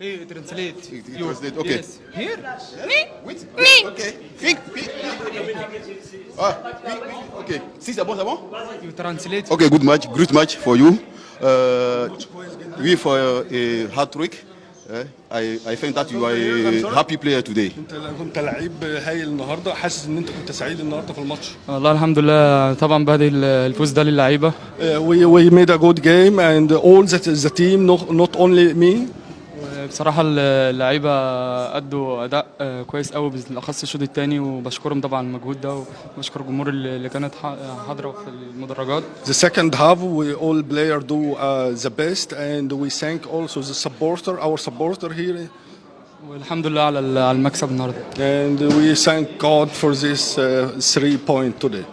Hey, translate. You translate, okay. Yes. Here? Wait. Okay. Quick, quick. Ah, oui, oui, ok. Si c'est bon, c'est bon? You translate. Okay, good match, great match for you. We for a hat trick. I think that you are a happy player today. انت كنت لعيب هايل النهارده، حاسس ان انت كنت سعيد النهارده في الماتش؟ والله الحمد لله، طبعا بهدي الفوز ده للعيبه. We made a good game and all the team, not only me. بصراحة اللعيبة ادوا اداء كويس قوي، بالاخص الشوط الثاني، وبشكرهم طبعا على المجهود ده، وبشكر الجمهور اللي كانت حاضره في المدرجات. The second half we all player do the best and we thank also the supporter, our supporter here. والحمد لله على المكسب النهارده. And we thank God for this 3 point today.